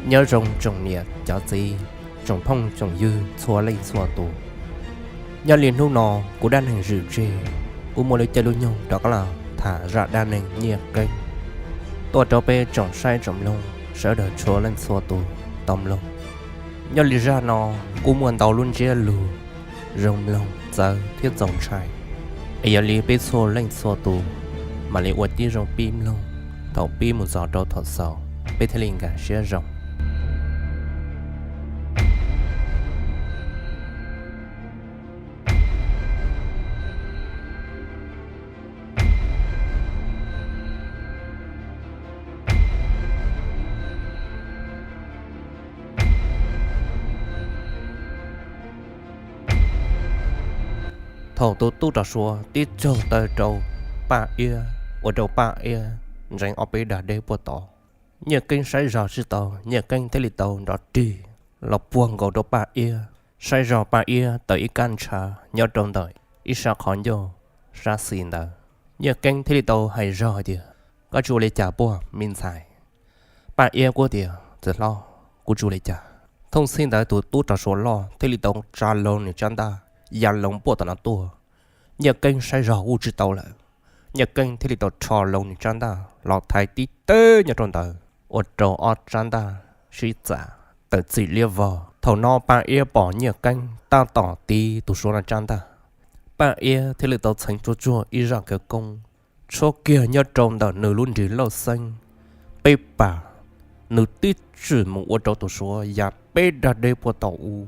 Nyob zoo tsoom niam cov txiv, tsoom phooj tsoom ywg txhua leej txhua tus. Nyob li hnub no kuv dab neeg Zwm Tseg kuj muaj lub caij lub nyoog rov qab los tham zaj dab neeg Nyiaj Keeb tuaj rau peb tsoom saib tsoom mloog sawv daws txhua leej txhua tus tau mloog. Nyob li zaj no kuj muaj ntau lub ntsiab lus zoo mloog txawv thiab txaus ntshai, es yog li peb txhua leej txhua tus mam li ua tib zoo pib mloog thaum pib mus txog rau thaum xaus, peb thiaj li nkag siab zoo. Thaum tus tub rog Suav tib tsaug taw rau Paj Iab, ua rau Paj Iab ntseev ob peb dag deb puag tod, Nyiaj Keeb saib zog tsis tau, Nyiaj Keeb thiaj li tau nrov rig los puag nkaus rau Paj Iab, saib zog Paj Iab tawm ib kab ntshav nyob rau ntawm ib sab qhov ncauj sab xis ntawd. Nyiaj Keeb thiaj li tau hais zog hais tias, Koj tsis ua li cas puag me ntxhais? Paj Iab kuj tias, Txiv hlob, kuv tsis ua li cas. Thooj txhij ntawd tus tub rog Suav loj thiaj li tau tsa loo nws tsab ntaj ya loo puag tom no tuaj. Nyiaj Keeb saib zog kuj tsis tau lawm, Nyiaj Keeb thiaj li tau rho loo nws tsab ntaj los thaiv tib teb nyob rau ntawd, ua rau ob tsab ntaj sib txam tawm txim liab vog. Thaum no Paj Iab pom Nyiaj Keeb tab tom tiv tus Suav no tsab ntaj, Paj Iab thiaj li tau txheev tsuag tsuag ib zaj khawv koob, tshuab kiag nyob rau ntawm nws lub nrig lauj xeeb peb pas, nws tib tsim mus ua rau tus Suav ya peb dag deb puag tom ub.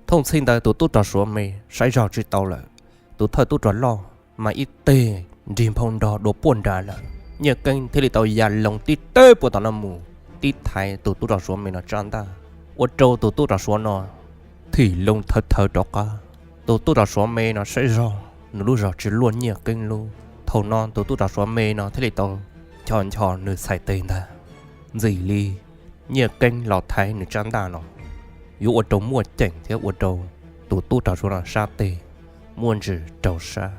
Thooj txhij ntawd tus tub rog Suav me saib zog tsis tau lawm, tus thawj tub rog loj mas ib teg nrig nphau nrog dua puag nrad lawm. Nyiaj Keeb thiaj li tau ya loo tib teb puag tom no mus, tib thaiv tus tub rog Suav me no tsab ntaj, ua rau tus tub rog Suav no thim loo thawv thawv rov qab. Tus tub rog Suav me no saib zog nws lub zog tsis luaj Nyiaj Keeb lub. Thaum no tus tub rog Suav me no thiaj li tau ncho ncho nws txhais tes ntag. Ntxim li Nyiaj Keeb los thaiv nws tsab ntaj no yuav ua rau muaj ceem thiab ua rau tus tub rog Suav no sab tes muaj ntsis raug sab.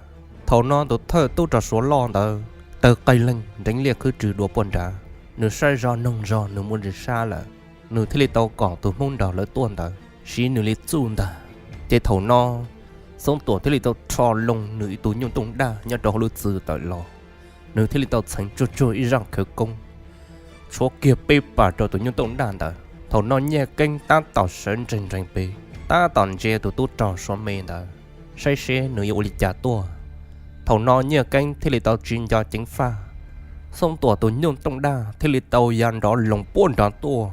Thaum no tus thawj tub rog Suav loj ntawd tawg qeej leej nreev liaj khwb rwg dua puag nrad, nws saib zog noog zog nws muaj ntsis sab lawm, nws thiaj li tau kom tus Hmoob nrog lawv tuaj ntawd siv nws li txuj ntag. Ces thaum no Xoob Tuam thiaj li tau rho loo nws ib tus nyuj tooj daj nyob rau hauv lub txwv tawm los, nws thiaj li tau txheev tsuag tsuag ib zaj khawv koob, tshuab kiag peb pas rau tus nyuj tooj daj ntawd. Thaum no Nyiaj Keeb tab tom sawv nrees nrees pem, tab tom ntsia tus tub rog Suav me ntawd, saib seb nws yuav ua li cas tuaj. Thaum no Nyiaj Keeb thiaj li tau tsis nco ceev faj, Xoob Tuam tus nyuj tooj daj thiaj li tau ya nrov loos puag nrad tuaj,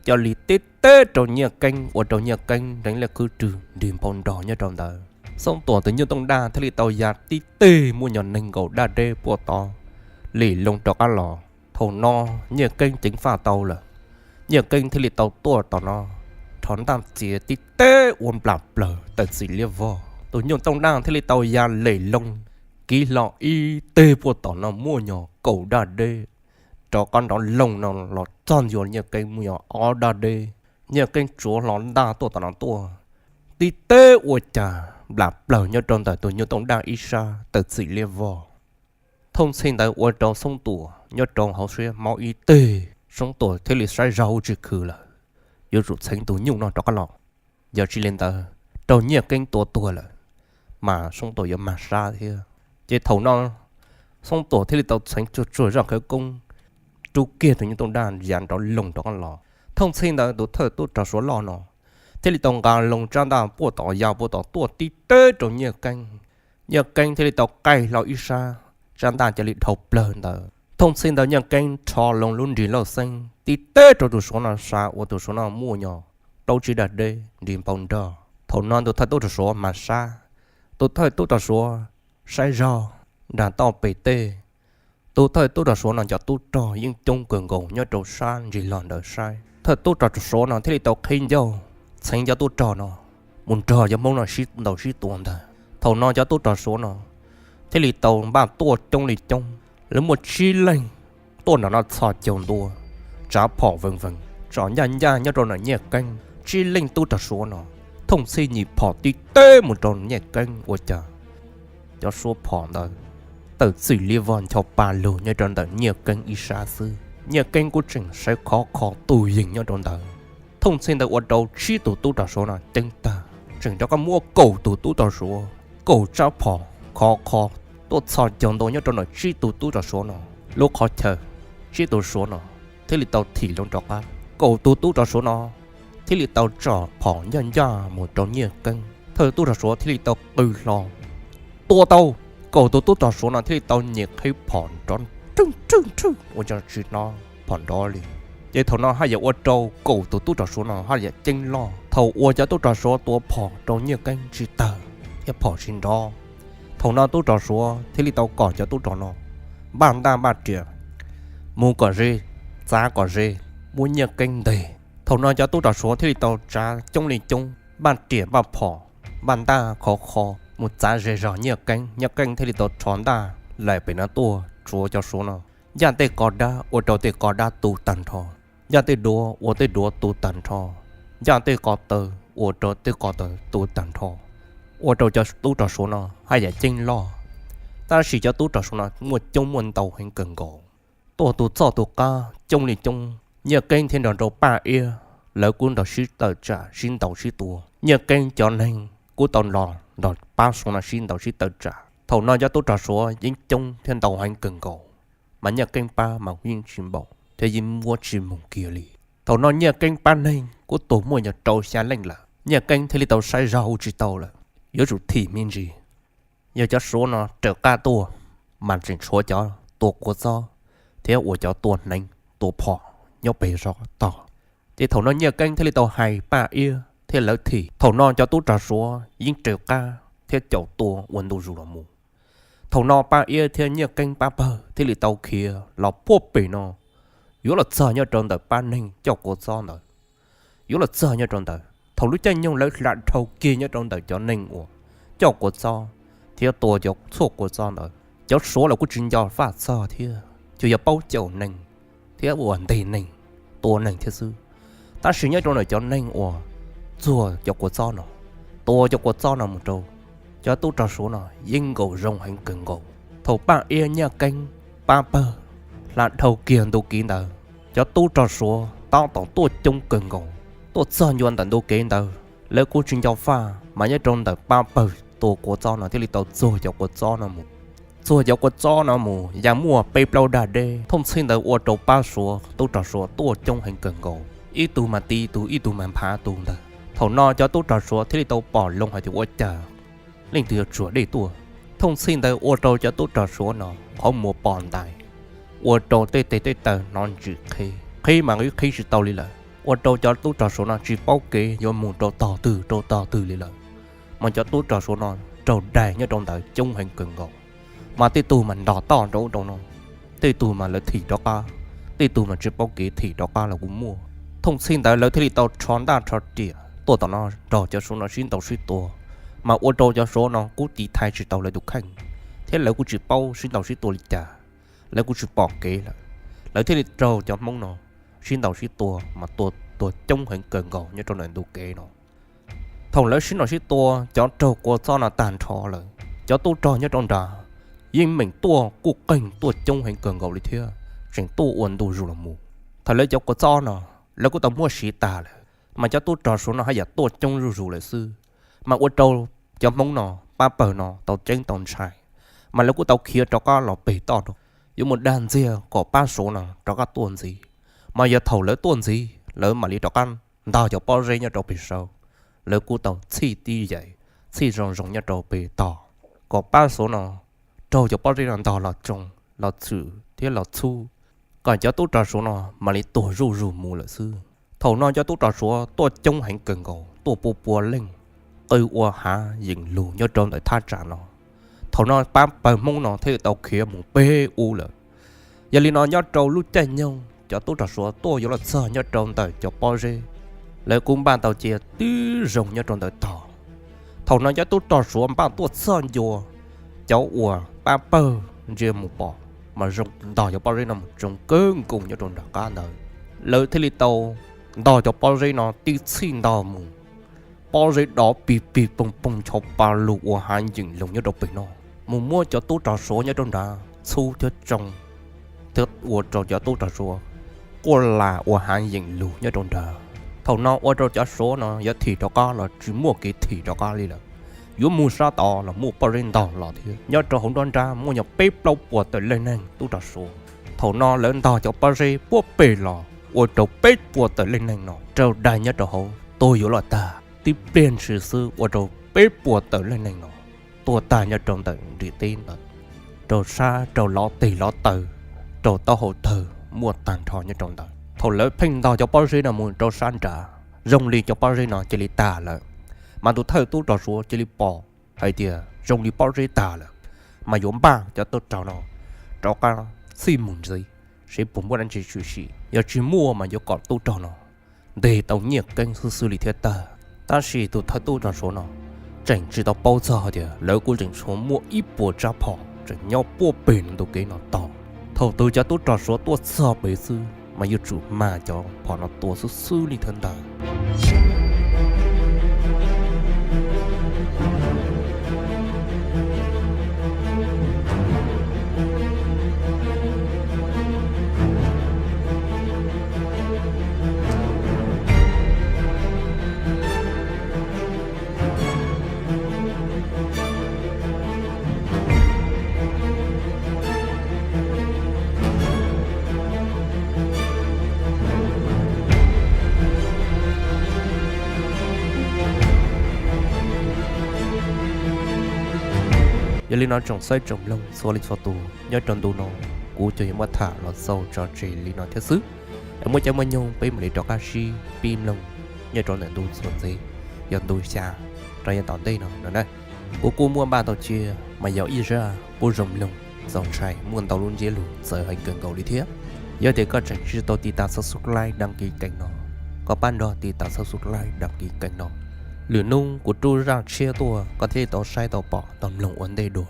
coj li tib teb rau Nyiaj Keeb ua rau Nyiaj Keeb nreev liaj khwb rwg nrig nphau nrog nyob rau ntawd. Xoob Tuam tus nyuj tooj daj thiaj li tau ya tib teg muaj nyom neeg nkaum daj deb puag tod, lim loo rov qab los. Thaum no Nyiaj Keeb ceev faj tau lawm, Nyiaj Keeb thiaj li tau tuaj tom no, rho ntaj txiav tib teb ua nplam plaws tawm txim liab vog. Tus nyuj tooj daj thiaj li tau ya lem loo kiv hlo ib teg puag tom no muaj nyom kaum daj deb, rov qab nrov loos no los txog ncua Nyiaj Keeb muaj nyom ob daj deb. Nyiaj Keeb tsuav hlo ntaj tuaj tom no tuaj, tib teb ua cas nplam plaws nyob rau ntawm tus nyuj tooj daj ib sab tawm txim liab vog. Thooj txhij ntawd ua rau Xoob Tuam nyob rau hauv siab mob ib teg, Xoob Tuam thiaj li saib zog ua tsis khwv lawm, yuav tsum txheev tus nyuj no rov qab los, yog tsis li ntawd raug Nyiaj Keeb tua tuag lawm mas Xoob Tuam yuav mag sab thiab. Ces thaum no Xoob Tuam thiaj li tau txheev tsuag tsuag zaj khawv koob, rub kiag tus nyuj tooj daj ya nrov loos rov qab los. Thooj txhij ntawd tus thawj tub rog Suav loj no thiaj li tau nqa loo tsab ntaj puag tom ya puag tom tuaj tib teb rau Nyiaj Keeb. Nyiaj Keeb thiaj li tau qaij hlo ib sab, tsab ntaj cia li dhau plawg ntawd. Thooj txhij ntawd Nyiaj Keeb rho loo lub nrig lauj xeeb tib teb rau tus Suav no sab uas tus Suav no muaj nyom plaub tsib daj deb nrig nphau nrog. Thaum no tus thawj tub rog Suav mas sab, tus thawj tub rog Suav saib zog nram toj pem tej. Tus thawj tub rog Suav no cov tub rog yeej coob kawg nkaus nyob rau sab ntsis los ntawd saib. Thawj tub rog Suav no thiaj li tau qhib ncauj txheev cov tub rog no mus nrog cov Hmoob no sib ntaus sib tua ntag. Thaum no cov tub rog Suav no thiaj li tau npaj tuaj coob li coob, lawv muaj tsib leeg tuaj nram no txhos caug ntua, tsav phom vees vees tsom ncaj ncaj nyob rau nram Nyiaj Keeb. Tsib leej tub rog Suav no thooj txhij nyim phom tib teb mus rau Nyiaj Keeb ua cas cov suab phom ntawd tawm txim liab vog ncho pa lug nyob rau ntawm Nyiaj Keeb ib sab xwb. Nyiaj Keeb kuj tseem sawv khov kho tus yees nyob rau ntawd. Thooj txhij ntawd ua rau tsib tus tub rog Suav no ceeb tag, tseem rov qab muab kaum tus tub rog Suav, kaum tsab phom khov kho tuaj txhos caug ntua nyob rau ntawm tsib tus tub rog Suav no lub qhov chaw. Tsib tus Suav no thiaj li tau thim loo rov qab. Kaum tus tub rog Suav no thiaj li tau tsom phom ncaj ncaj mus rau Nyiaj Keeb. Thawj tub rog Suav thiaj li tau qw hlo, tua tau. Kaum tus tub rog Suav no thiaj li tau nyem qhib phom nrov nrhwj nrhwj nrhwj ua cas tsis hnov phom nrov li. Ces thaum no haj yam ua rau kaum tus tub rog Suav no haj yam ceeb loj. Thaum uas cov tub rog Suav tua phom rau Nyiaj Keeb tsis tawg thiab phom tsis nrov, thaum no tub rog Suav thiaj li tau kom cov tub rog no npaj ntaj npaj riam mus kom ze, txav kom ze, muab Nyiaj Keeb ntes. Thaum no cov tub rog Suav thiaj li tau tsav coob li coob npaj riam npaj phom, npaj ntaj khov kho mus txav ze zog Nyiaj Keeb. Nyiaj Keeb thiaj li tau rho ntaj laim pem no tuaj tsuav cov Suav no ncaj tej ko dab ua rau tej ko dab tu tag nrho, ncaj tej duav ua tej duav tu tag nrho, ncaj tej ko taw ua rau tej ko taw tu tag nrho, ua rau cov tub rog Suav no haj yam ceeb loj. Tab sis cov tub rog Suav no muaj coob muaj ntau heev kawg nkaus, tuaj tus txoj tus qab coob li coob. Nyiaj Keeb thiab nrog rau Paj Iab lawv kuj nrog sib tawm tsam sib ntaus sib tua. Nyiaj Keeb cov neeg kuj tau los nrog pab Suav no sib ntaus sib tawm tsam. Thaum no cov tub rog Suav yeej coob thiab ntau heev kawg nkaus, mas Nyiaj Keeb pab mas yeej tsis npaum thiab yeej muab tsis mus kiag li. Thaum no Nyiaj Keeb pab neeg kuj tuag muaj yog rau xya leej lawm. Nyiaj Keeb thiaj li tau saib zog ua tsis tau lawm, yuav tsum thim me ntsis. Yog cov Suav no raws qab tuaj, mas tseem tshuav cov tua kua txob thiab ua cov tua hneev tua phom nyob pem zos tog. Ces thaum no Nyiaj Keeb thiaj li tau hais Paj Iab thiab lawv thim. Thaum no cov tub rog Suav yeej raws qab thiab caum tua ua ntu zus los mus. Thaum no Paj Iab thiab Nyiaj Keeb pab pawg thiaj li tau khiav los puag pem no, yuav los txog nyob rau ntawm pab neeg coj kua txob ntawd. Yuav los txog nyob rau ntawd, thaum lub caij nyoog lawv hla dhau kiag nyob rau ntawm cov neeg uas coj kua txob thiab tua cov tshuaj kua txob ntawd, cov Suav los kuj tsis nco faj txog thiab, tsuas yog paub caum neeg thiab ua nteg neeg, tua neeg thiab xwb. Tab sis nyob rau ntawm cov neeg uas txuag cov kua txob no, tua cov kua txob no mus rau cov tub rog Suav no yeej nkaum zoo heev kawg nkaus. Thaum Paj Iab, Nyiaj Keeb pab pawg hla dhau kiag ntu kev ntawd, cov tub rog Suav tab tom tuaj coob kawg nkaus. Tuaj txog ncua ntawm ntu kev ntawd, lawv kuj tsis nco faj, mas nyob rau ntawm pab pawg tua kua txob no thiaj li tau txuag cov kua txob no mus. Txuag cov kua txob no mus ya muaj peb plaub dag deb, thooj txhij ntawd ua rau pab Suav tub rog Suav tuaj coob heev kawg nkaus, ib tug mas ti tus, ib tug mas nphav tus ntawd. Thaum no cov tub rog Suav thiaj li tau pom loo hais tias ua cas leej twg yuav tsuag dej tuaj. Thooj txhij ntawd ua rau cov tub rog Suav no qhov muag pom ntais, ua rau tej tes tej taw hnov ntsim qheb, qhib mas qhib tsis tau li lawm, ua rau cov tub rog Suav no tsis paub kev yuav mus rau tog twg rau tog twg li lawm. Mas cov tub rog Suav no raug daig nyob rau ntawd coob heev kawg nkaus, mas tej tug mas nrog toj rau ub rau no, tej tug mas lawv thim rov qab, tej tug mas tsis paub kev thim rov qab los kuj muaj. Thooj txhij ntawd lawv thiaj li tau rho ntaj rho riam tuaj tom no nrog cov Suav no sib ntaus sib tua, mas ua rau cov Suav no kuj tiv thaiv tsis tau lawv tus kheej, thiab lawv kuj tsis paub sib ntaus sib tua li cas, lawv kuj tsis pom kev lawm. Lawv thiaj li raug cov Hmoob no sib ntaus sib tua mas tua tuag coob heev kawg nkaus nyob rau ntawm ntu kev no. Thaum lawv sib ntaus sib tua cov raug kua txob no tag nrho lawm, cov tub rog nyob rau nrad yeej meem tuaj kuj qeeg tuaj coob heev kawg nkaus li thiab, tseem tuaj ua ntu zus los mus. Thaum lawv cov kua txob no lawv kuj tau muab siv tag lawm, mas cov tub rog Suav no haj yam tuaj coob zuj zus lawm xwb, mas ua rau cov Hmoob no pab pawg no tau ceeb tau ntshai, mas lawv kuj tau khiav rov qab los pem toj rau, yuav mus dag ntxiag kom pab Suav no rov qab tuaj ntxiv. Mas yog thaum lawv tuaj ntxiv lawv mam li rov qab ntog cov pob zeb nyob rau pem saud, lawv kuj tau txhij tib yaim, txhij zoo zoo nyob rau pem tog, kom pab Suav no raug cov pob zeb no ntog los tsoo, los txwm thiab los txhub, kom cov tub rog Suav no mam li tuag zuj zus mus lawm xwb. Thaum no cov tub rog Suav tuaj coob heev kawg nkaus, tuaj pua pua leej, qw ua hav yeem lug nyob rau ntawm thaj tsam no. Thaum no pab pawg Hmoob no thiaj li tau khiav mus pem ub lawm. Yog li no nyob rau lub caij nyoog cov tub rog Suav tuaj yuav los txog nyob rau ntawm cov pob zeb, lawv kuj npaj tau cia tib zoo nyob rau ntawm tog. Thaum no cov tub rog Suav npaj tuaj txog ncua, cov uas pab pawg ntsia mus pom mas zoo ntog cov pob zeb no mus tsoo kawg nkaus nyob rau nram qab ntawd. Lawv thiaj li tau ntog cov pob zeb no tib txhij ntog mus, pob zeb dov pig pig poog poog ncho pa lug ua hav yeem lug nyob rau pem no, mus muab cov tub rog Suav nyob rau nrad txhub thiab tsoo, thiab ua rau cov tub rog Suav quaj lam ua hav yeem lug nyob rau nrad. Thaum no ua rau cov Suav no yuav thim rov qab los tsis muaj kev thim rov qab li lawm. Yuav mus sab tod los muaj pob zeb ntog los thiab. Nyob rau hauv nruab nrab muaj nyuam peb plaub puas tawm leej neeg tub rog Suav. Thaum no lawv ntog cov pob zeb puag pem los ua rau peb puas tawm leej neeg no raug daig nyob rau hauv, tuag yuav los tag. Tib pliag ntshis xwb ua rau peb puas tawm leej neeg no tuag tag nyob rau ntawm nrim teb ntawd, raug sab raug lov tes lov taw, raug taub hau tawg muaj tag nrho nyob rau ntawd. Thaum lawv pheej ntog cov pob zeb no mus rau sab nrad, zoo li cov pob zeb no cia li tag lawm, mas tus thawj tub rog Suav cia li pom hais tias zoo li pob zeb tag lawm, mas yuav npaj cov tub rog no rov qab txhij mus ntxiv, seb puas muaj dab tsi tshwm sim. Yog tsis muaj mas yuav kom tub rog no ntes tau nyiaj keeb xwb xwb li thiab tag. Tab sis tus thawj tub rog Suav no tseem tsis tau paub txog hais tias lawv kuj tseem tshuav muaj ib puas tsab phom tseem nyob puag pem ntu kev no tod. Thaum tus cov tub rog Suav tuaj txog pem xwb mas yuav tsum mag cov phom no tua xwb xwb li thiab ntag. Yog li no tsoom saib tsoom mloog txhua leej txhua tus, nyob rau ntu no kuv cov yuav muab tham los xaus tso tseg li no thiab xwb. Es muaj caij muaj nyoog peb mam li rov qab sib pib mloog nyob rau ntawm ntu txuas ntxiv, yog ntu xya rau yav tom ntej no no na. Kuv kuj muaj npaj tau cia mas yog ib zaj pub zoo mloog txaus ntshai, muaj ntau lub ntsiab lus txawv heev kawg nkaus li thiab. Yog tias koj tseem tsis tau tiv tas subscribe daj kiv keem no, koj pab nrog tiv tas subscribe daj kiv keem no. Lwm hnub kuv rub zaj tshiab tuaj koj thiaj tau saib tau pom tau mloog ua ntej dua.